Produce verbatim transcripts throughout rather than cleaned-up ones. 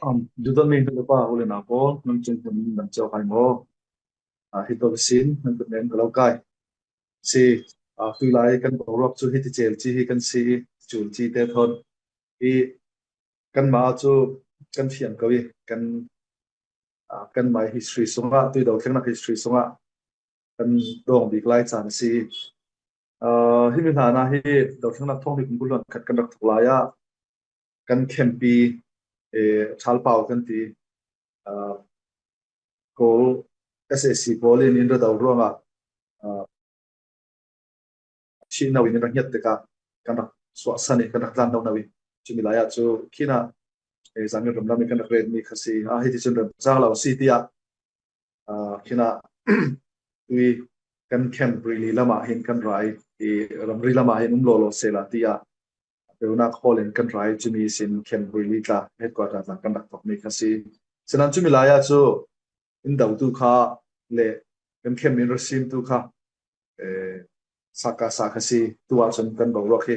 Um, duton mi nupa ule nau pawl, nan chung hun nan chau hai mo. Ah, hi to sin, nan kun nem kalau kai. Si, ah, tui lai kan boruak chu hiti chel chi hi kan si, chul chi te thon. Hi kan ma chu kan fiam ko i, kan, ah, kan mai history sunga, tui do thlengna history sunga, kan dong bik lai chan si. Ah, hi mi hlana hi do thlengna thong hi kum bul hon khat kan rak thuk lai a, kan khempi, eh, thalpau kan ti, ah, ko S A C pawl in in ra do ruanga, ah, si nau in in ra ngiat teka, kan rak suah sani, kan rak tlan nau nau i. Chumi lai a chu khina, eh, zami ram lam i kan rak ren mi kha si, ah, hiti chun ram chang lau si tia, ah, khina, tui kan khem rili lama hin kan rai, i ram ri lama hin um lo lo se la tia, peunak hawl in kan rai chumi sin khembuai li tla, headquarter tla kan rak thok mi kha si. Sinan chumi lai a chu in do tu kha le kan khem in ra sim tu kha, eh, saka sa kha si, tu a chun kan boruak hi,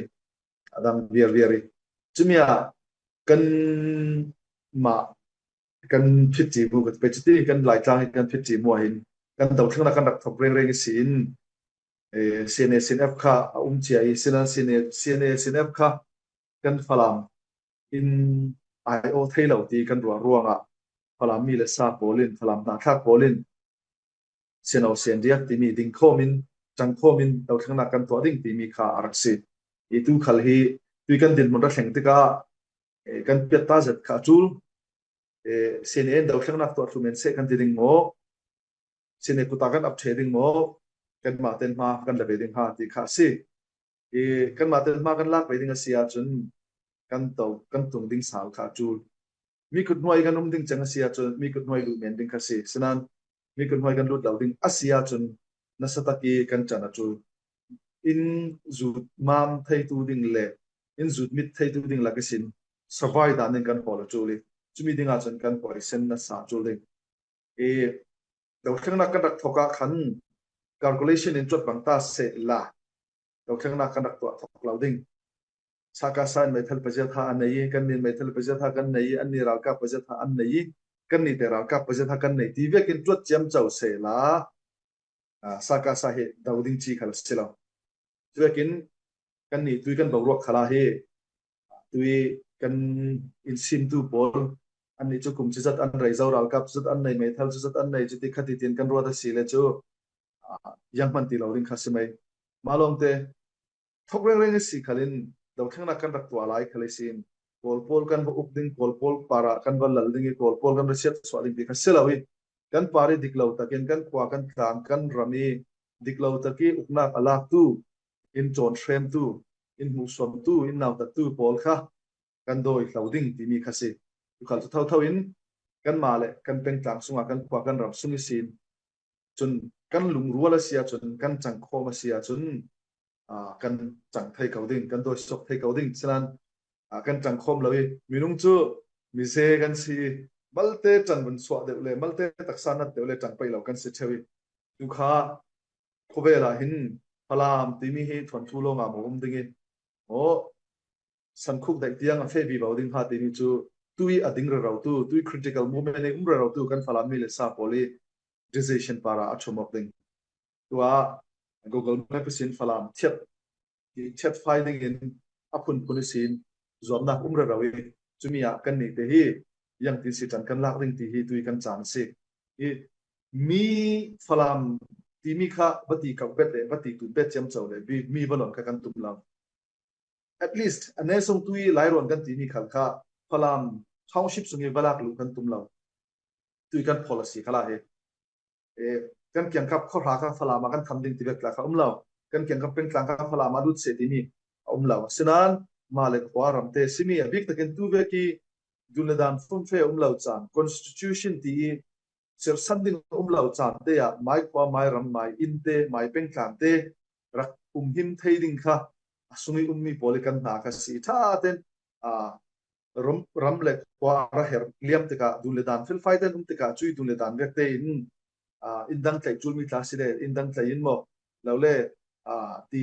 a dang viar viar i. Chumi a kan ma kan phit chi mu ka pe chuti kan Laitlang hi kan phit chi mu a hin kan do thlengna kan rak thok reng reng i si in, eh, C N A, C N F kha a um chia i, sinan C N A, C N A, C N F kha kan Falam in ai aw thei lo ti kan ruah ruangah Falam mi le sa pawl in, Falam hna thlak pawl in, sian aw sian riak timi ding khawm in, chang khawm in, do thlengna kan tuah ding timi kha a rak si. I tu khal hi, tui kan dinhmun ra thleng tikah, eh, kan piat ta zet kha a tul, eh, C N A in do thlengnak tuah thlu men seh kan ti ding maw? C N A kutah kan ap ṭheh ding maw? Kanmah ten hma kan la ve ding ha ti kha a si. I kanmah ten hma kan lak ve ding a si ahcun kan to, kan tung ding sal kha a tul. Mi kut hnuai kan um ding cang a si ahcun mi kut hnuai luh men ding kha si. Sinan mi kut hnuai kan lut lo ding a si ahcun nasa tak i kan can a tul. In zut mam theitu ding le in zut mit theitu ding lak ihsin savai dan in kan hawl a tul i, cumi ding ahcun kan poisen nasa a tul ding. I do thlengnak kan rak thok ah khan calculation in cuat bang ta seh la, do thlengnak kan rak tuah thok lo ding. Saka sa in meithal pazia tha an nei i, kan nin meithal pazia tha kan nei i, an ni ralkap pazia tha an nei i, kan ni te ralkap pazia tha kan nei ti vekin tuat ciamco seh la, ah, saka sa hi do ding ci khal a si lo. Cuvekin kan nih tui kan boruak khala hi, tui kan in simtu pawl, an nih cu kum cizat an rei zo, ralkap cizat an nei, meithal cizat an nei, cuti khati tin kan ruat a si le cu, ah, yang hman ti lo ding kha si mai. Mah lawngte, thok rengreng i si khalin, do thlengnak kan rak tuah lai khal i sin, Kawl pawl kan va uk ding, Kawl pawl parah kan va lal ding i, Kawl pawl kan va siat suah ding ti kha si lo i, kan par i dik lo takin kan khua, kan tlang, kan ram i dik lo tak i uknak a laktu, in cawn hremtu, in hmuhsuamtu, in nautattu pawl kha kan dawi hlo ding timi kha si. Tukhal cu thotho in kanmah le kan pengtlang sungah kan khua, kan ram sung i sin, cun kan lungrual a si ahcun, kan cangkhawm a si ahcun, aa, kan cang thei ko ding, kan dawi sok thei ko ding. Sinan, aa, kan cangkhawm lo i minung cu mize kan si i, malte can vun suah deuh le malte taksa nat deuh le cang pei lo kan si ṭheu i, tu kha khuavel ah hin Falam timi hi thuanthu lawngah maw um ding i, maw sankhuk daih tiang a feh vivo ding ha timi cu tui a ding rero tu, tui critical moment i um rero tu kan Falam mi le sa pawl i decision par ah a ṭhum awk ding. Tuah Google Map ihsin Falam thiat, thiat fai dingin a phunphun ihsin zuamnak um rero i, cumi ah kan nihte hi ziangtin si ṭan kan lak ding ti hi tui kan caan a si. I mi Falam timi kha va ti kauh bet le va ti tun bet ciamco le mi, mi va lon kha kan tum lo. At least a ne sung tui Lairuan kan timi khal kha Falam township sung i va lak luh kan tum lo. Tui kan policy khala hi. Eh, kan kiangkap khuahra kha Falam ah kan tham ding ti vek tla kha um lo. Kan kiangkap pengtlang kha Falam ah lut seh timi a um lo. Sinan mah le khua ramte simi a bik takin tu vek i dun le dan fumfe a um lo caan, constitution ti i sirsan ding a um lo caan te ah mai khua, mai ram, mai inn te, mai pengtlang te rak um him thei ding kha a sung i ummi pawl i kan hna kha si ṭha ten, aa, ram, ram le khua a ra her liam tikah dun le dan felfai ten um tikah cui dun le dan vek tein, aa, in dang tlaih culmi tla si le in dang tlaih in maw, lo le, aa, ti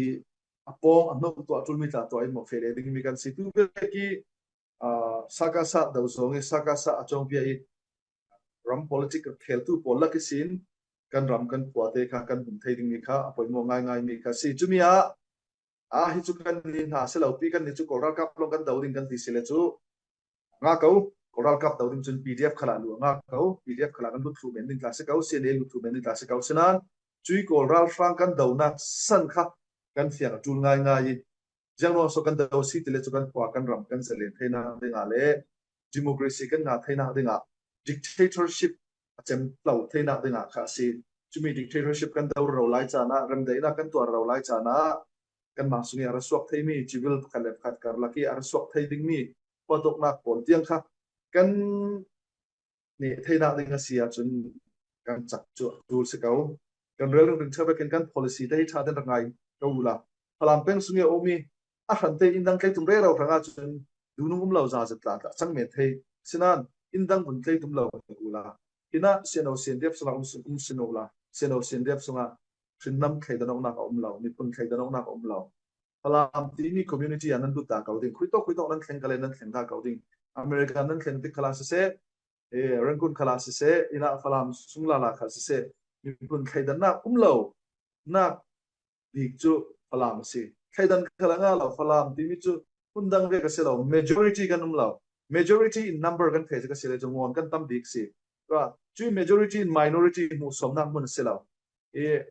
a pawng a hnawh tuah culmi tla tuah in maw, feh le dingmi kan si tu vek i Sakasa do zawng i, sakasa a chawngpia i, ram political kheltu pawl lak i sin kan ram kan khuate kha kan hum thei ding mi kha a poimaw ngaingai mi kha si. Cumi ah a hi chu kan ni hna si lo pi, kan ni chu Kawl ralkap lawng kan do ding kan ti si le chu nga ko, Kawl ralkap do ding cun P D F khalah lu a nga ko, P D F khalah kan lut thluh men ding tla si ko, C N A lut thluh men ding tla si ko. Sinan cui Kawl ralhrang kan donak san kha kan fiang a tul ngaingai i, ziang ruang so kan do si ti le cu kan khua kan ram kan zalen theinak dingah le democracy kan ngah theinak dingah dictatorship a cem lo theinak dingah kha a si. Cumi dictatorship kan do rero lai caan ah, remdaihnak kan tuah rero lai caan ah, kanmah sung i a ra suak theimi civil pakhat le pakhat karlak i a ra suak thei dingmi huatawknak pawl tiang kha kan nih theinak ding a si ahcun kan cak cu a tul si ko. Kan rel ringring ṭha vekin kan policy te hi ṭha tein rak ngai ko ula. Falam peng sung i a um i a hrante in dang tleitum rero hrangah cun duhnung um lo za zet tla tla cang men thei. Sinan in dang vun tleitum lo ula. Hinah C N O C N D F sungah um, um sin ula. C N O C N D F sungah hrinnam thleidan awknak a um lo, miphun thleidan awknak a um lo. Falam timi community ah nan lut ta ko ding, khuitawk khuitawk nan thleng ka le nan thleng ta ko ding. America nan thleng tik khala siseh, eh, Rangoon khala siseh, inah Falam sung lala kha siseh, miphun thleidannak um lo nak bik cu Falam a si. Thleidan khala nga lo, Falam timi cu hun dang vek a si lo, majority kan um lo. Majority in number kan thei cu ka si le cu ngawn kan tam bik si. Ra, cui majority in minority hmuhsuamnak hmun a si lo. Eh,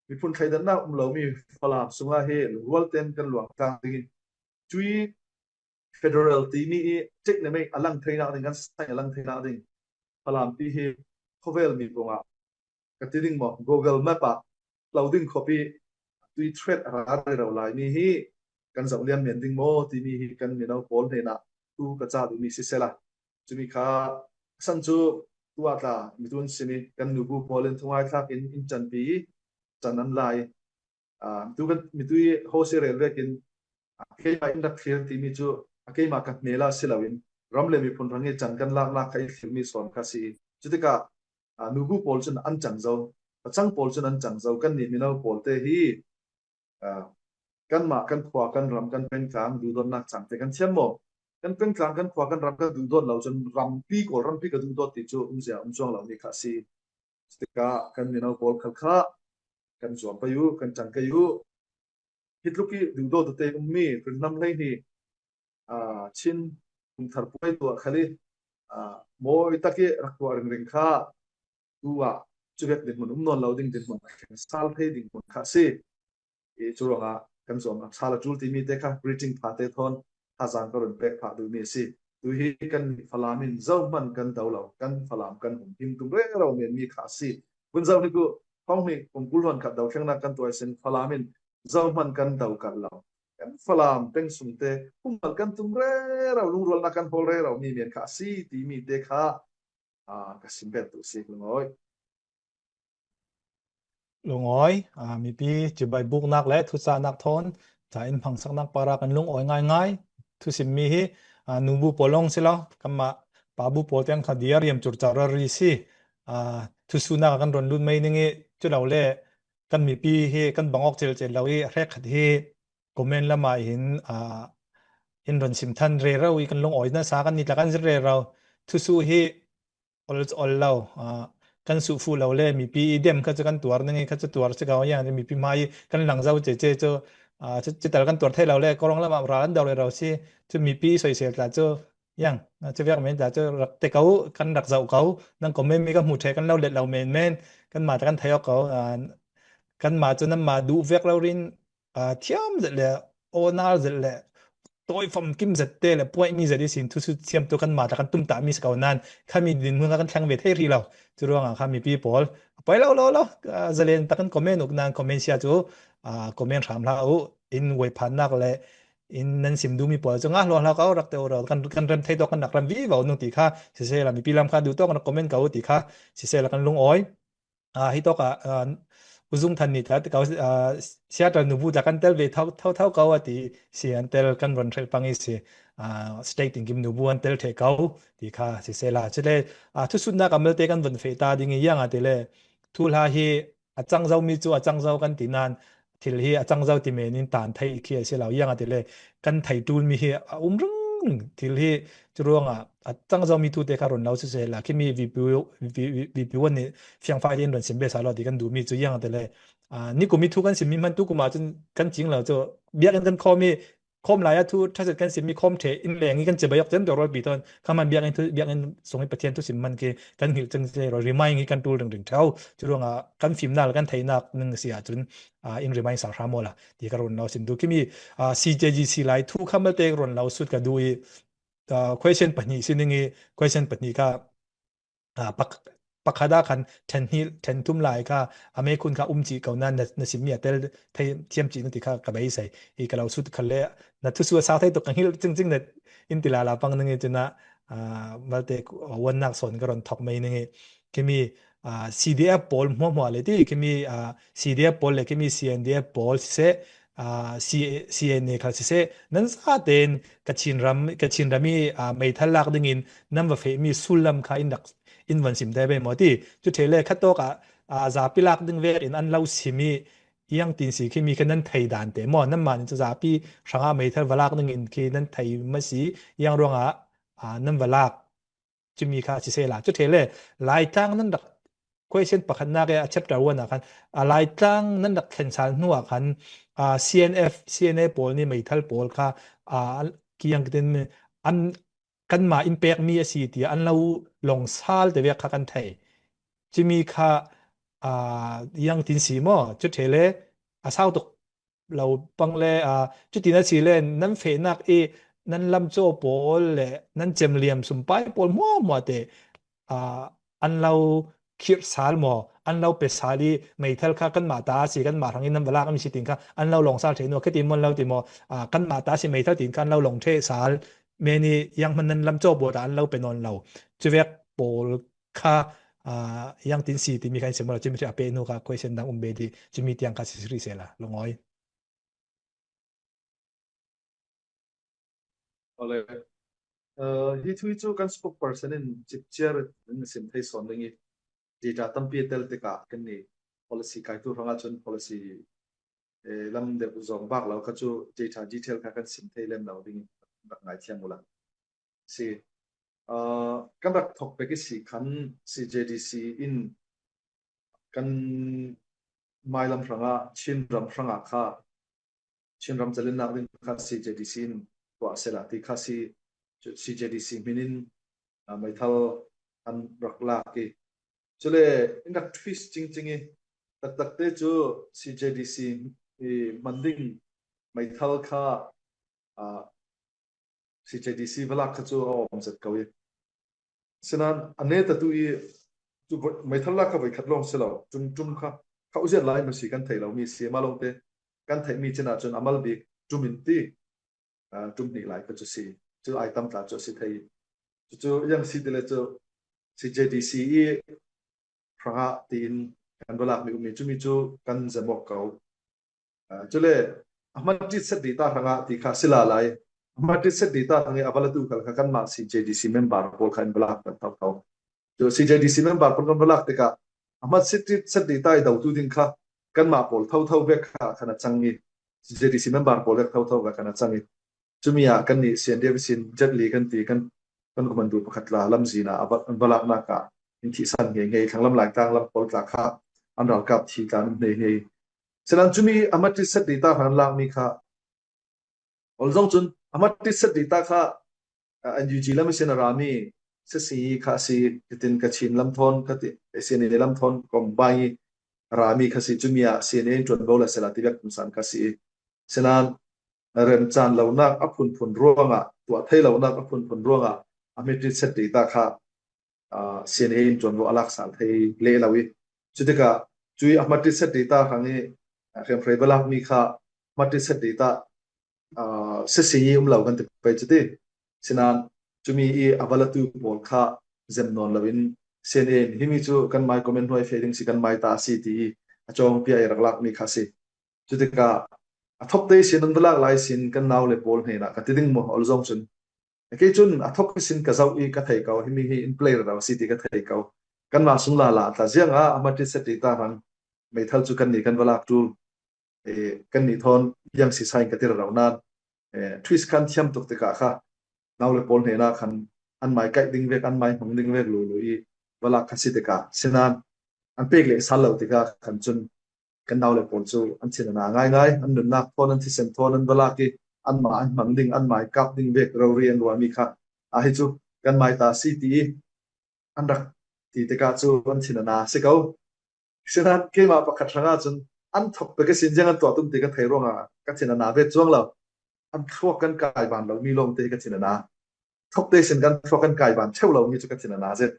miphun thleidannak um lomi Falam sungah hi lungrual tein kan luang tlang ding i, cui federal timi i ṭeknemei a lang theinak ding, kan sai a lang theinak ding Falam pi hi khawvel mi pawngah ka ti ding maw, Google Map ah lo ding khawp i tui threat a ra rero lai mi hi kan zoh lian men ding maw timi hi kan mino pawl hnenah tu ka ca duhmi sisela, cumi kha a san cu tu ah tla mitun simi kan nubu pawl in thungai thlak in in canpi i can an lai. Aa, tu kan mitui ho si rel vekin, aa, keimah in rak thlir timi cu a keimah ka hmel ah si loin ram le miphun hrang i can kan laknak kha i thilmi sawn kha si. Cutikah, aa, nubu pawl cun an cang zo, pacang pawl cun an cang zo, kannih mino pawl te hi, aa, kanmah kan khua, kan ram, kan pengtlang duhdawtnak cangte kan thiam maw? Kan pengtlang, kan khua, kan ram kan duhdawt lo cun rampi, Kawl rampi ka duhdawt ti cu umzia um cuang lo mi kha a si. Cutikah kan mino pawl khalkha kan zuam pei u, kan cang kei u. Hi tluk i duhdawt tete ummi hrinnam hlei hnih, aa, Chin kumthar puai tuah khal i, aa, mawi tak i rak tuah ringring kha tu ah cuvek dinhmun um nawn lo ding dinhmun a thleng sal thei dinhmun kha a si. I cu ruangah kan zuam a sal a ṭul timi te kha greeting phate thawn thazaang ka run pek phah duhmi a si. Tu hi kan Falam in zohman kan do lo, kan Falam kan hum him tum rero menmi kha a si. Vun zoh hnik uh, thong hnih kum kul hluan khat do thlengnak kan tuah i sin Falam in zohman kan do kal lo. Kan Falam peng sungte hum mal kan tum rero, lungrualnak kan hawl rero mi men kha a si timi te kha, aa, ka sim bet tu si, Lungawi. Lungawi, aa, mipi cibai buknak le thucahnak thawn ca in hmangsaknak parah kan lungawi ngaingai. Thusimmi hi, aa, nubu pawl lawng si lo, kanmah pabu pawl tiang kha dir riam curcar rari si. Aa, thusuhnak ah kan run lut mei ning i cu lo le kan mipi hi kan bang awk celcel lo i a hrek khat hi comment lamah hin, aa, in run sim than rero i kan lungawi nasa kan ni tla kan zir rero. Thusuh hi ol, ol lo, aa, kan suh fuh lo le mipi i dem kha cu kan tuar ning i kha cu tuar si ko yang mipi hmai kan lang zo cece cu, aa, cu, cutal kan tuar thei lo le Kawlram lamah ral an do rero si cu mipi soisel tla cu yang, aa, cu vek men tla cu rak te ko, kan rak zoh ko, nan comment mi kan hmuh ṭheh kan lo let lo men men, kanmah tla kan thei awk ko, aa, kanmah cu nanmah duh vek lo rin, aa, thiam zet le awnar zet le tawi famkim zet te le puaimi zet ihsin thusuh thiamtu kanmah tla kan tumtahmi si ko nan khami dinhmun kha kan thleng ve thei rih lo. Cu ruangah kha mipi pawl a poi lo lo lo, aa, zalen tak kan comment uk nan comment sia cu, aa, comment hram hlah uh, in voiphannak le in nan sim duhmi pawl cu ngah hluahhla ko, rak te uh ro, kan, kan rem thei tawk kan rak rem vivo nung ti kha sisela mipi lam kha duh tawk kan rak comment ko ti kha sisela kan lungawi. Aa, hi tawkah, aa, U Zung Than nih tla, aa, Seattle nubu tla kan tel ve tho, tho, tho ko a ti si an tel kan von hrelh pang i si, aa, state tinkim nubu an tel ṭheh ko ti kha sisela. Cule, aa, thusutnak a malte kan von feh ta ding i iang a tile thu hla hi a cang zomi cu a cang zo kan ti nan thil hi a cang zo ti men in tan thei khi a si lo. Iang a tile kan thei ṭulmi hi a um ring thil hi. Cu ruangah a cang zomi thute kha run lo siseh la, khimi VP, VP, VP one nih fiangfai tein run sim ve sa law ti kan duhmi cu ziang a ti le, aa, nikum i thu kan simmi hman, tukum ah cun kan cing lo cu, biakinn kan khawm i, khawm lai ah thu ṭha zet kan simmi khawm ṭheh in leng i kan cibai awk cem dawh rualpi thawn kha hman, biakinn thu, biakinn sung i Pathian thu sim hman khi kan hngilh cang si rua, remind hi kan ṭul ringring ṭheu. Cu ruangah kan fimnak le kan theihnak ning si ahcun, aa, in remind sal hram awla ti ka run lo sim duh. Khimi, aa, CJGC lai thu kha malte ka run lo sut ka duh i, aa, question pahnih si ning i, question pahnih kha, aa, pak-, pakhat ah khan ṭhen hnih, ṭhen thum lai kha a mekhun kha um cih ko nain na, na simmi a tel thei thiam cih na ti kha ka beisei i, ka lo sut kha le na thusuh a sau thei tuk ka hngilh cingcing na in ti lala pang ning i cun ah, aa, malte uannak sawn ka run thawk mei ning i, khimi, aa, CDF pawl hmuahhmuah le ti, khimi, aa, CDF pawl le khimi CNDF pawl siseh, aa, C-, CNA khal siseh, nan zaten Kachin ram, Kachin ram i, aa, meithal lak dingin nan va fehmi sullam kha in rak, in van sim te ve maw ti. Cu ṭheh le khat tawk ah, aa, zapi lak ding vek in an lo sim i, iang tin si khimi kha nan thei dan te maw? Nanmah nih cu zapi hrangah meithal va lak dingin khi nan thei ma si, iang ruangah, aa, nan va lak? Cumi kha siseh la, cu ṭheh le Laitlang nan rak, question pakhatnak i a chapter one ah khan, a, Laitlang nan rak thlen sal hnu ah khan, a, CNF, CNA pawl nih meithal pawl kha, a, kiang kitin an, kanmah in pekmi a si tiah an lo long sal te vek kha kan thei. Cumi kha, a, iang tin si maw? Cu ṭheh le a sau tuk lo pang le, aa, cutin a si le nan fehnak i nan lamcaw pawl le nan cemliam sumpai pawl hmuahhmuah te, aa, an lo khirh sal maw, an lo pe sal i meithal kha kanmah ta a si, kanmah hrang i nan va lak a mi si tin kha an lo long sal ṭheh hnu, kha ti maw an lo ti maw, aa, kanmah ta a si meithal tin kha an lo long ṭheh sal, men i iang hman nan lamcaw pawl ta an lo pe nawn lo. Cuvek pawl kha, aa, iang tin si timi kha in sim maw, cumi ṭheh a pe hnu kha question dang um ve dih, cumi tiang kha si rih seh la, lungawi. Awle. Aa, hi thu hi cu kan spokesperson in cipciar in a sim thei sawn ding i, data tampi a tel tikah kan ni policy kaitu hrangah cun policy, eh, lam deuh zong bak lo kha cu data detail kha kan sim thei lem lo ding in rak ngaithiam uhla. Si. Aa, kan rak thawk pek i si khan CJDC in kan mailam hrangah, Chin ram hrangah kha, Chin ram calinnak ding kha CJDC in tuah sehla ti kha si, CJDC hmin in, aa, meithal an rak lak i. Cule in rak twist cingcing i, taktak te cu CJDC i hman ding meithal kha, aa, CJDC va lak kha cu a awm zet ko i. Sinain a netatu i cu voi-, meithal lak kha voikhat lawng si lo, ṭum ṭum kha, kha uziat lai maw si kan thei lo mi si, mah lawngte kan theih mi cin ahcun a mal bik ṭum in ti, aa, ṭum hnih lai kha cu si, cu ai tam tla cu a si thei. Cucu iang si ti le cu CJDC i hrangah tiin kan va lakmi ummi cumi cu kan zem awk ko. Aa, cule a hmat ṭit set dih ta hrangah ti kha si la lai. A hmat ṭit set dih ta hrang i a va latu khal kha kanmah CJDC member pawl kha in va lak kan thotho. Cu CJDC member pawl kan va lak tikah a hmat ṭit set dih ta i dotu ding kha kanmah pawl thotho vek kha khan a cang i, CJDC member pawl vek thotho kha khan a cang i, cumi ah kannih CNDF sin Jet Li kan ti kan, kan commando pakhat tla lamzin ah a va, an va laknak ah in thihsan hngei hngei, thlanglam Laitlang lam pawl tla kha an ralkap thi tla an um hngei hngei. Sinain cumi a hmat ṭit set dih ta hrang lakmi kha, ol zong cun a hmat ṭit set dih ta kha, ah, NUG lam ihsin a rami sisi kha a si, hitin Kachin lam thawn, kha ti, CNA lam thawn combine i a rami kha si, cumi ah CNA in ṭuanvo la sehla ti vek pumsan kha si. Sinain remcan lonak a phunphun ruangah, tuah thei lonak a phunphun ruangah a hmat ṭit set dih ta kha, aa, CNA in ṭuanvo a lak sal thei leh lo i. Cutikah cui a hmat ṭit set dih ta hrang i, aa, hriamhrei va lakmi kha hmat ṭit set dih ta, aa, sisi i um lo kan ti pei cuti. Sinain cumi i a va latu pawl kha zem nawn loin CNA in himi cu kan mai comment hnuai feh ding si, kan mai ta a si ti i a cawngpi ah i rak lakmi kha si. Cutikah a thawk te ihsin nan va lak lai sin kan nau le pawl hnenah ka ti ding maw, ol zong cun. Kei cun a thawk ihsin ka zoh i ka thei ko, himi hi in play rero a si ti ka thei ko. Kanmah sung lala tla ziangah a hmat ṭit set dih ta hrang meithal cu kannih kan va lak ṭul. Eh, kannih thawn iang si sa in ka ti rero nain, eh, twist kan thiam tuk tikah kha nau le pawl hnena khan an mai kaih ding vek, an mai hmang ding vek lulu i va lak kha si tika, sinan an pek leh sal lo tika khan cun kan nau le pawl cu an thin a na ngaingai, an nunnak thawn, an thisen thawn an va lak i anmah an hmang ding, an mai kap ding vek rori an ruahmi kha a hi cu kan mai ta si ti i an rak ti tikah cu an thin a na si ko. Sinan keimah pakhat hrangah cun an thawk pek ihsin ziang an tuah tum ti ka thei ruangah ka thin a na ve cuang lo. An thluak kan kai ban lomi lawngte hi ka thin a na. Thawkte ihsin kan thluak kan kai ban ṭheuh lomi cu ka thin a na zet.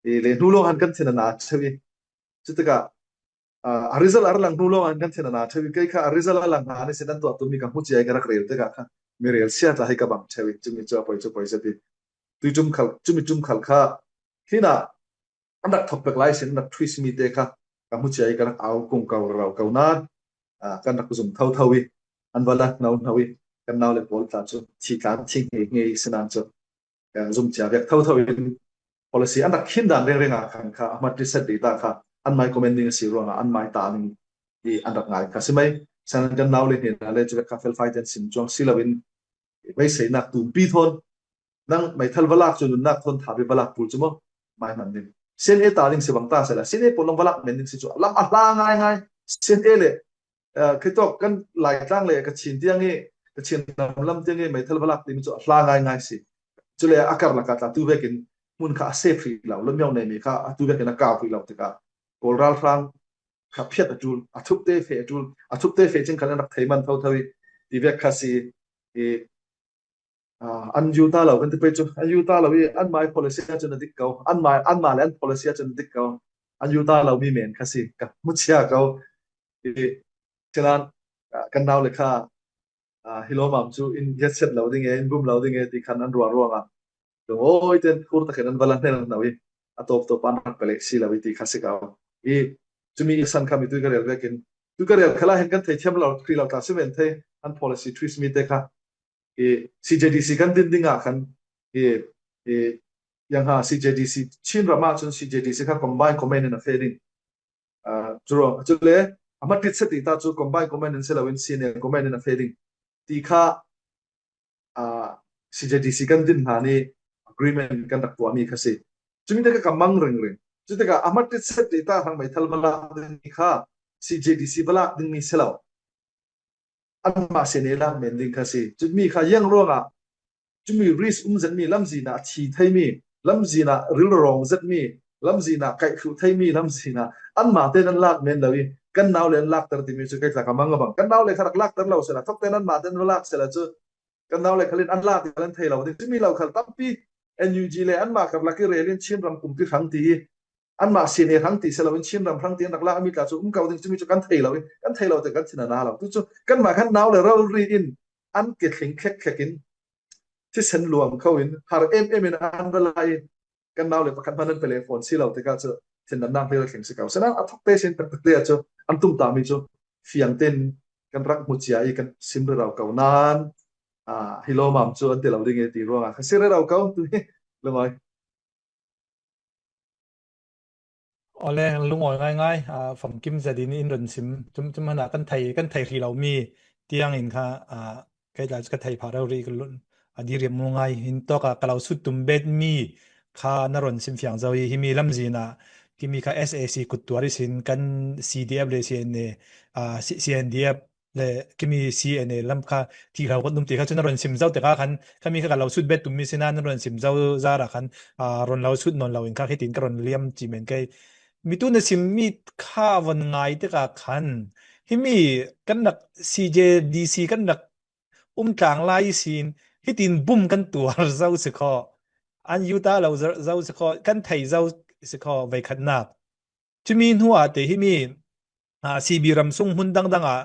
I le hnu lawng han kan thin a na ṭheuh i cutikah, ah, a result a ra lang hnu lawng han kan thin a na ṭheuh i kei kha a result a lang hna ihsin an tuah tummi ka hmu cia i ka rak rel tikah kha mi rel sia tla hi ka bang ṭheuh i cumi cu a poi cu poi zet i tui ṭum khal, cumi ṭum khal kha hinah an rak thawk pek lai sin an rak twist mi te kha ka hmu cia i ka rak au kung ko rau ko nain, ah, kan rak zum thotho i an va la hno hno i kan nau le pawl tla cu thi tla an thi ngei ngei sinan cu, eh, zum cia vek thotho in policy an rak khin dan rengreng ah khan kha a hmat ri set ri ta kha an mai comment ding a si ruangah an mai ta ning i an rak ngai kha si mai. Sinan kan nau le hnena le cu vek kha felfai ten sim cuang si loin beiseinak tumpi thawn nang meithal va lak cu nunnak thawn tha ve va lak pul cu maw mai hman ding. C N A ta ding si bang ta sela, C N A pawl lawng va lak men ding si cu a lam a hla ngaingai. C N A le, eh, kei tawk kan Laitlang le Kachin tiang i, Kachin lam lam tiang i meithal va lak timi cu a hla ngaingai si. Cule a karlak ah tla tu vekin hmun kha a sep hrih lo, lamiau neimi kha a tu vekin a kau hrih lo tikah Kawl ralhrang kha phiat a ṭul, a thupte feh a ṭul, a thupte feh cing khan an rak thei man thotho i ti vek kha si i, ah, an U ta lo kan ti pei cu, an U ta lo i anmai policy ah cun a dik ko, anmai, anmah le an policy ah cun a dik ko, an U ta lo mi men kha si ka hmu cia ko. I, sinan, ah, kan nau le kha, ah, hi lawmam cu in giatset lo ding e, in bum lo ding e ti khan an ruah ruangah lungawi ten phur takin an va la hnel hno i a tawp tawp an rak pele si lo i ti kha si ko. I cumi i san kha mi tui ka rel vekin, tui ka rel khalah hin kan thei thiam lo, hrih lo tla si men thei an policy twist mi te kha. I C J D C kan din dingah khan i, i yang ha C J D C Chin ram ah cun C J D C kha combine command in a fe ding. Ah, cu ruang, cule a hmat rit set ri ta cu combine command in si loin C N A command in a fe ding ti kha, ah, C J D C kan din hna nih agreement kan rak tuahmi kha si. Cumi te kha ka mang ringring. Cutikah a hmat rit set ri ta hrang meithal va lak ding mi kha C J D C va lak ding mi si lo. Anmah sin i lak men ding kha si. Cumi kha yang ruangah cumi risk um zetmi, lamzin ah a thi theimi, lamzin ah rilrawng zetmi, lamzin ah kaihhruh theimi, lamzin ah anmah tein an lak men lo i kan nau le an lakter timi cu kei tla ka mang a bang. Kan nau le kha rak lakter lo sela, thawkte in anmah tein an lak sela cu kan nau le khalin an lak ti kha an thei lo ding. Cumi lo khal tampi N U G le anmah karlak i rel in Chin ram kumpi hrang ti i anmah sin i hrang ti si loin Chin ram hrang ti an rak lak mi tla cu um ko ding, cumi cu kan thei lo i kan thei lo te kan thin a na lo. Tu cu kanmah khan nau le rori in an ke tling khekkhet in thisen luang kho in har em em in an va la i kan nau le pakhat hmanh an pele fawn si lo tikah cu thindannak hlir a tling si ko. Sinan a thawkte sin taktakte ah cu an tumtahmi cu fiang tein kan rak hmu cia i kan sim rero ko nain, ah, hi lawmam cu an ti lo ding i ti ruangah kha si rero ko tu hi lungawi. Awle, lungawi ngaingai, ah, famkim zat in in run sim. Cun, cun hana kan thei, kan thei hrih lomi tiang in kha, ah, kei tla cu ka thei phah rori ka lun a diriam mu ngai. Hin tawk ah ka lo sut tum bet mi kha na run sim fiang zo i himi lamzin ah kimi kha S A C kut tuar ihsin kan C D F le C N A, ah, C-, C N D F le kimi C N A lam kha ti hlau kan um ti kha cun a run sim zo tikah khan khami kha ka lo sut bet tum mi sina na run sim zo zara khan, ah, run lo sut nawn lo in kha hitin ka run liam ci men kei. Mi tu na sim mi kha von ngai tikah khan himi kan rak C J D C kan rak um tlang lai sin hitin bum kan tuar zo si kho. An U ta lo zo, zo si kho, kan thei zo si kho, veikhatnak. Cumi hnu ah te himi, ah, C B ram sung hmun dangdang ah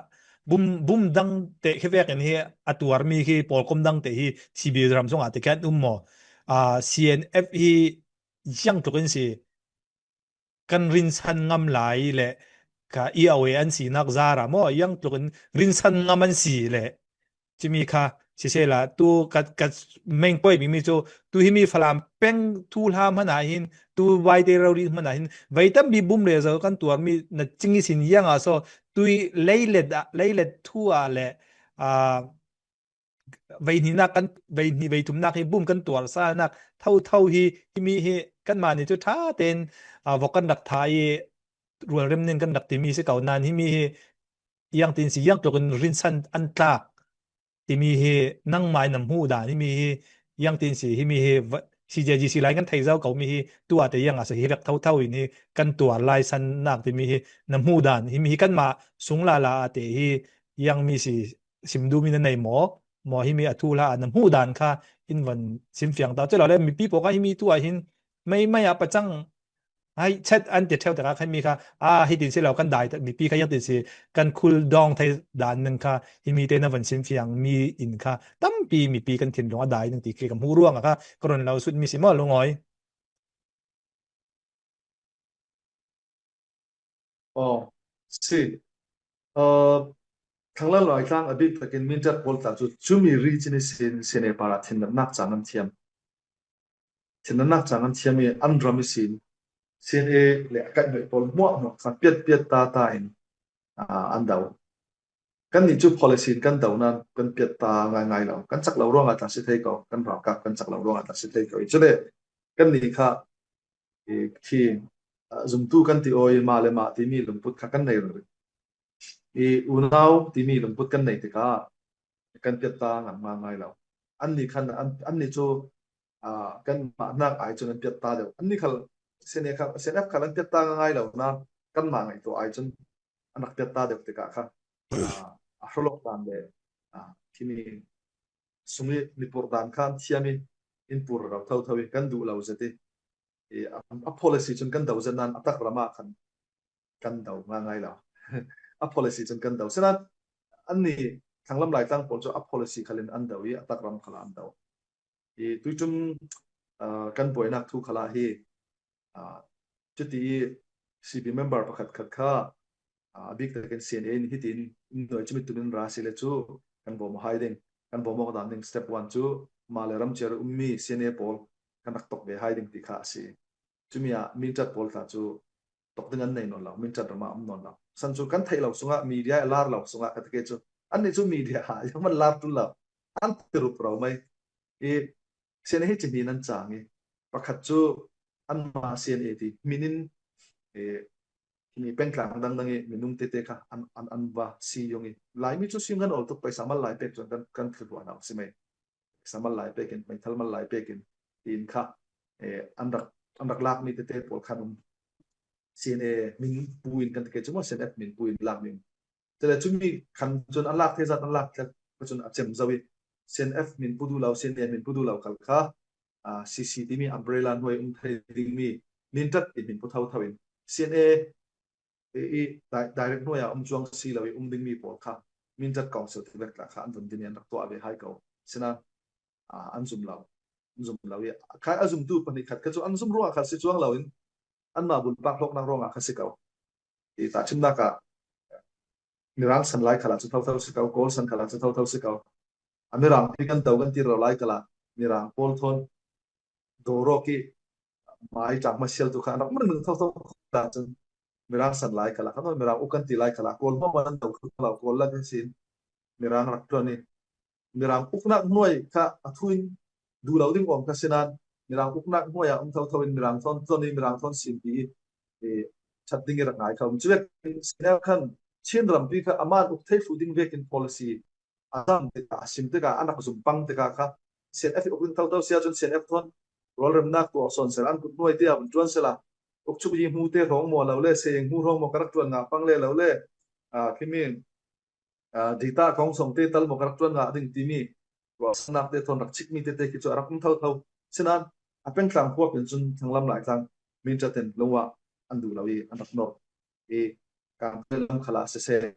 bum, bum dang te khi vekin hi a tuarmi khi pawlkom dang te hi C B ram sung ah te khian um maw? Ah, C N F hi ziang tluk in si kan rinsan ngam lai le ka E O A an sinak zara maw? Ziang tluk in rinsan ngam an si le cumi kha sisela, tu ka, ka main point bikmi cu, tu himi Falam peng tu hla hmanh ah hin, tu Vaite rori hmanh ah hin, vei tampi bum le zo kan tuarmi na cing ihsin ziang ah so, tui leilet ah, leilet thu ah le, ah, vei hnihnak kan, vei hnih vei thumnak hi bum kan tuar sa nak thotho hi, himi hi kanmah nih cu ṭha tein, aa, vok kan rak tha i rualrem ning kan rak timi si ko nain himi hi iangtin si, iangtluk in rinsan an tlak timi hi nangmah in na hmuh dan himi hi iangtin si, himi hi va-, C J G C lai kan thei zo ko mi hi tuah te iang a si hi vek thotho in hi kan tuar lai san nak timi hi na hmuh dan himi hi kanmah sung lala a te hi iang mi si sim duhmi na nei maw? Maw himi a thuhla a na hmuh dan kha in van simfiang ta. Cu lo le mipi pawl kha himi tu ah hin mei mei a pacang hai chet an ti ṭheu tikah khan mi kha, a, hitin si lo kan dai ta, mipi kha iangtin si kan khul dawng thei dan nan kha himi te na van simfiang mi in kha tampi mipi kan thinlung a dai nan ti khi ka hmuh ruangah kha ka run lo sut mi si maw lungawi. Aw, si. Aa, thanglam laitlang a bik takin minṭat pawl tla cu cumi ri cini sin, sin e para thinlem nak cang an thiam. Thinlem nak cang an thiam i an ram i sin. Sin e le a kaihhmeh pawl hmuahhmuah kha piat piat ta ta in, aa, an do. Kannih cu policy in kan do nain kan piat ta ngaingai lo. Kan cak lo ruangah tla si thei ko, kan ralkap kan cak lo ruangah tla si thei ko. I cule kannih kha i khi, ah, zumtu kan ti aw i mah le mah timi lungput kha kan nei rih. I unau timi lungput kan nei tikah kan piat ta ngan ngaingai lo. Annih khan an, annih cu, ah, kanmah hnak ai cun an piat ta deuh. Annih khal, C N A khal, C N F khal an piat ta ngaingai lo nain kanmah ngaihtuah ai cun an rak piat ta deuh tikah kha, ah, a hrawlawk dan le, ah, khimi sung i nipur dan kha an thiam i in pur rau thotho i kan duh lo zet i, i a, a policy cun kan do zet nain a tak ram ah khan kan do ngaingai lo. A policy cun kan do. Sinain annih thanglam laitlang pawl cu a policy khalin an do i a tak ram khal an do. I tuicum, ah, kan buainak thu khalah hi, ah, cuti i C P member pakhat khat kha, ah, a bik takin C N A in hitin in nuai cumi tunin ra si le cu kan bawm hai ding, kan bawm awk dan ding step one cu mah le ram cia ri ummi C N A pawl kan rak tok ve hai ding ti kha a si. Cumi ah minṭat pawl tla cu tok ding an nei nawn lo, minṭat ram ah um nawn lo. San cu kan theih lo sungah, media a lar lo sungah ka ti ke cu annih cu media ah man lar ṭul lo, an ti rup ro mai. I C N A hi cihni nan cang i pakhat cu anmah C N A ti hmin in, eh, himi pengtlang dangdang i minung tete kha an, an, an va si yong i Laimi cu si kan ol tuk, paisa mal lai pek cun kan, kan thluachuah hna si mai. Paisa mal lai pek in, meithal mal lai pek in, tiin kha, eh, an rak, an rak lakmi tete pawl khan um. C N A min pu in kan ti ke cu maw, C N F min pu in lakmi um. Cule cumi khan cun an lak thei zat an lak tlak cun a cem zo i C N F min pu duh lo, C N A min pu duh lo khal kha, ah, C C timi umbrella hnuai um thei dingmi minṭat ti min pu thotho in C N A i, i di-, direct hnuai ah um cuang si lo i um dingmi pawl kha minṭat council ti vek tla kha an vun din i an rak tuah ve hai ko. Sinain, ah, an zum lo. An zum lo i kha a zumtu pahnih khat kha cu an zum ruangah kha si cuang lo in anmah bulpak hlawknak ruangah kha si ko. I tahṭhimnak ah Mirang san lai khalah cu thotho si ko, Kawl san khalah cu thotho si ko. A Mirang pi kan to kan ti rero lai khalah Mirang pawl thawn dawrawk i mai ṭang hmasial tu kha an rak mangmang thotho ta cun Mirang san lai khalah khan Mirang uk kan ti lai khalah Kawl hmawm an to kha lo, Kawl lak ihsin Mirang rak ṭuan i Mirang uknak hnuai kha a thu in duh lo ding awm kha sinain Mirang uknak hnuai ah um thotho in Mirang thawn tlon i Mirang thawn sim ti i, i ṭhat ding i rak ngai kha um. Cuvekin C N F khan Chin rampi kha a man uk thei fuh ding vekin policy a zam tikah, a sim tikah, an rak zum pang tikah kha C N F i uk ding thotho si ahcun C N F thawn rualremnak tuah sawn sela an kut hnuai tiah vun ṭuan sela, uk chuk yi hmu te hrawng maw lo le, seyeng hmu hrawng maw ka rak ṭuan ngah pang le lo le, aa, khimi aa, data kong sawngte tal maw ka rak ṭuan ngah ding timi ruahsannak te thawn rak chikmi tete khi cu a rak um thotho. Sinain a pengtlang huap in cun thanglam laitlang minṭat in lungah an duh lo i an rak nor i Kangpui lam khalah siseh,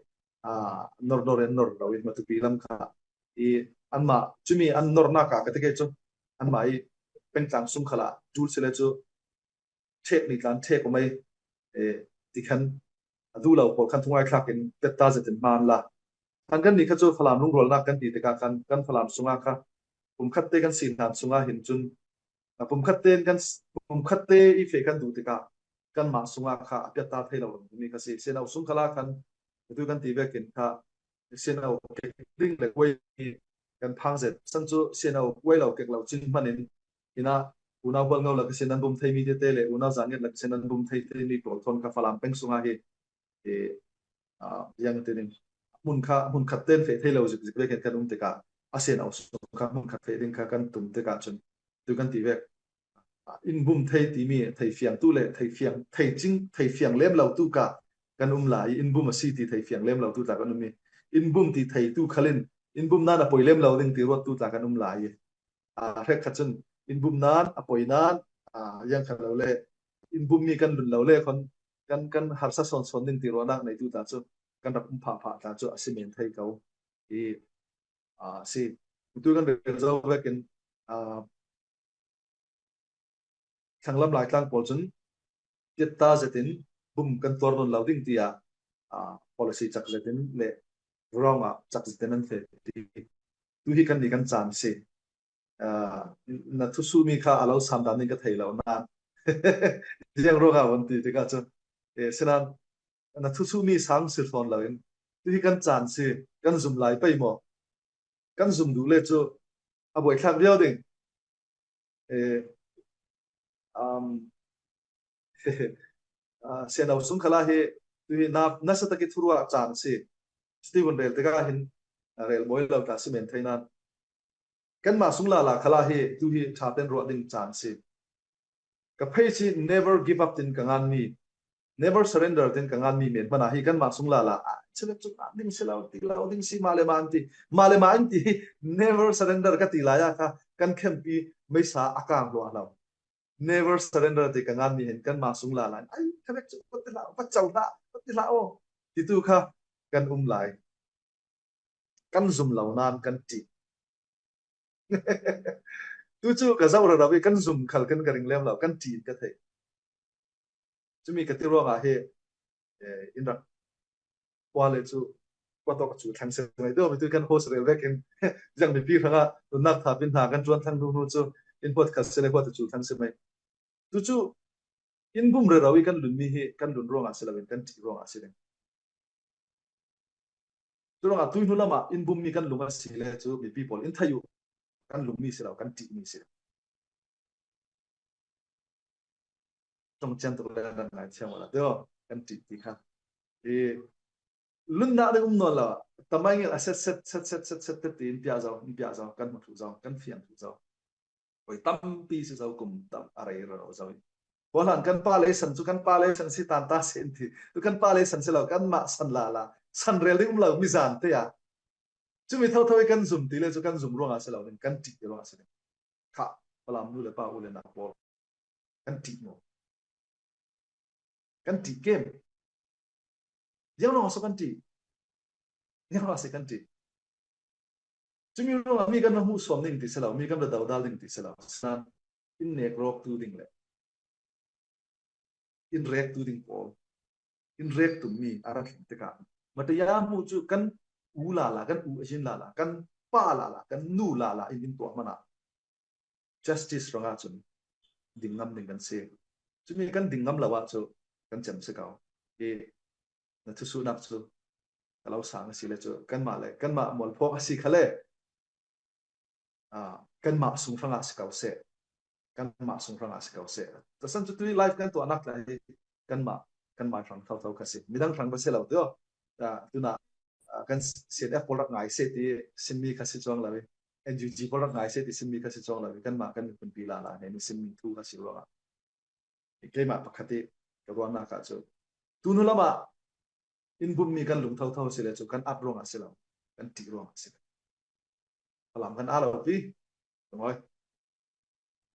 aa, nor nor in nor lo i Matupi lam khalah i anmah cumi an nornak ah ka ti ke cu anmah i pengtlang sung khalah ṭul si le cu ṭhek ni tlan ṭhek um ei, eh, ti khan a duh lo pawl khan thungai thlak in petta zet in hmaan la. Khan kan nih kha cu Falam lungrualnak kan ti tikah khan kan Falam sungah kha pumkhat te kan si hlan sungah hin cun, a pumkhat te kan, pumkhat te i feh kan duh tikah kanmah sungah kha a piatta thei lo mi kha si. Sianau sung khalah khan atu kan ti vekin kha sianau ding le kuai kan phang zet. San chu sianau uai lo kek lo chin hmanin, ina unau Hual Ngo lak sin an bum thei mi tete le unau Zan Nget lak sin an bum thei thei mi pawl thawn kha Falam peng sunga hi, e, a, yang tinin, hmun kha, hmun khat ten feh thei lo zik zik vekin kan um tikah, a sianau sung kha hmun khat feh ding kha kan tum tikah chun, tu kan ti vek. A, in bum thei timi thei fiang tu le thei fiang, thei cing, thei fiang lem lo tu ka kan um lai, in bum a si ti thei fiang lem lo tu ta kan um mi. In bum ti thei tu khalin, in bum nan a poi lem lo ding ti ruat tu ta kan um lai. A, hrek khat chun in bum nan a poi nan, a, yang khat lo le, in bum mi kan lun lo le khon kan, kan harsa sawn sawn ding ti ruahnak nei tu ta chu kan rak um phah phah ta chu a si men thei ko. I, a, si. Tu kan rel zo vekin, a, thlanglam Laitlang pawl cun tiatta zetin bum kan tuar nawn lo ding tiah, a, policy cak zetin le wrong ah cak zetin an feh ti. Tu hi kan ni kan caan si. A, na thusuhmi kha a lo sam dan ding ka thei lo nan. Ziang ruangah van ti tikah cun, e, sinan na thusuhmi sang si fawn loin tu hi kan caan si, kan zum lai pei maw? Kan zum duh le cu a buaithlak viau ding. E, um, a, sianau sung khalah hi, tu hi na, nasa tak i thuruah caan si. Stephen rel tikah hin, a, rel bawi lo ta si men thei nan. Kanmah sung lala khalah hi, tu hi ṭha ten ruah ding caan si. Ka phei si never give up tin ka nganmi, never surrender tin ka nganmi men hmana hi kanmah sung lala, a, chilek cu a ding si lo, ti lo ding si, mah le mah an ti, mah le mah an ti, never surrender ka ti lai ah kha kan khempi meisa a kang hluah lo. Never surrender ti ka nganmi hin kanmah sung lala, ai, kha vek cu, va ti hlah, va co hlah, va ti hlah aw, ti tu kha kan um lai. Kan zum lo nan kan ṭih. Tu cu ka zoh rero i kan zum khal kan ka ring lem lo, kan ṭih in ka theih. Cumi ka ti ruangah hi, eh, in rak pua le cu kua tawk cu thlang si mai. Dawmi tu kan host rel vekin ziang mipi hrangah nunnak tha pin hna kan ṭuan thlang hnu hnu cu in huat khat si le huat cu thlang si mai. Tu cu in bum rero i kan lunmi hi kan lun ruangah si loin kan ṭih ruangah si ding. Curuangah tui hnu lamah in bummi kan lung a si le cu mipi pawl in theih uh, kan lungmi si lo, kan ṭihmi si lo. Ṭongcian tuk le nan ngai thiam awla tio, kan ṭih ti kha. I lunnak ding um nawn lo, tamai ngel a set set set set set set ti in piah zo, in piah zo, kan hmu thu zo, kan fiang thu zo. Voi tampi si zo, kum tam a rei rero zo. Pualan kan pa lei san cu kan pa lei san si tan ta si in ti. Tu kan pa lei san si lo, kanmah san lala. San rel ding um lo, mi zan te ah. Cumi thotho i kan zum ti le cu kan zum ruangah si lo, kan ṭih ruangah si. Kha, Falam nu le pa, u le nau pawl. Kan ṭih maw? Kan ṭih kem. Ziang ruangah so kan ṭih? Ziang ruangah si kan ṭih? Cumi ruangah mi kan va hmuhsuam ding ti si lo, mi kan va dodal ding ti si lo. Sinan in nek rawk tu ding le in rek tu ding pawl, in rek tummi a rak thleng tikah, mataya hmuh cu kan u lala, kan u a zin lala, kan pa lala, kan nu lala in in tuah hmanh ah justice ruangah cun ding ngam ding kan si. Cumi kan ding ngam lo ah cu kan cem si ko. I na thusuhnak cu ka lo sang a si le cu kanmah le kanmah mualphawk a si kha le, aa, kanmah sung hrangah si ko seh. Kanmah sung hrangah si ko seh. Tasan cu tui live kan tuahnak lai hi kanmah, kanmah hrang thotho kha si. Midang hrang va si lo tio. Aa, tunah, aa, kan C N F pawl rak ngai seh ti simmi kha si cuang lo i, N U G pawl rak ngai seh ti simmi kha si cuang lo i, kanmah kan miphunpi lala hnen i simmi thu kha si ruangah. Keimah pakhat i ka ruahnak ah cu tu hnu lamah in bummi kan lung thotho si le cu kan at ruangah si lo, kan ṭih ruangah si lo. Falam kan aa lo pi. Ka ngawi.